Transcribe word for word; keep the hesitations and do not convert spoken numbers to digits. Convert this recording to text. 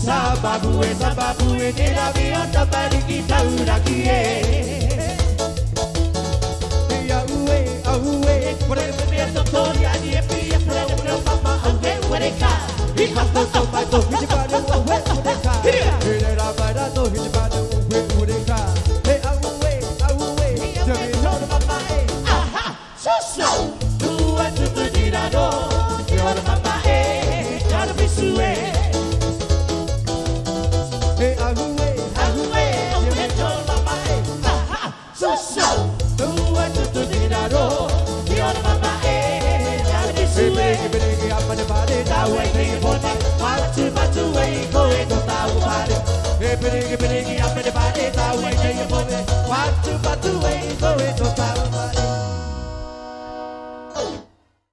Sababu e, sababu e, te ravi o tamariki tauraki e. Ia ue, a ue, kore me me to tori ani e pia, kore ue mama, a ue, ue reka. Ika to to mai to, hiti pare, a ue, ue reka. Hire ra mai ra to, hiti pare, a ue, ue reka. E a ue, a ue, te ravi o mama e. Aha! Susu! Tua tutu di raro, e ora mama e, cara bisue. E a ue, a ue, e me to mama e. Aha! Susu! Tua tutu di raro, e ora mama e, cara bisue. E bereke, bereke, apa de pare, ta ue, te pone. Patu, patu, e ko e to ta u pare. E bereke, bereke, apa de pare, ta ue, te pone. Patu, patu, e ko e to ta u pare.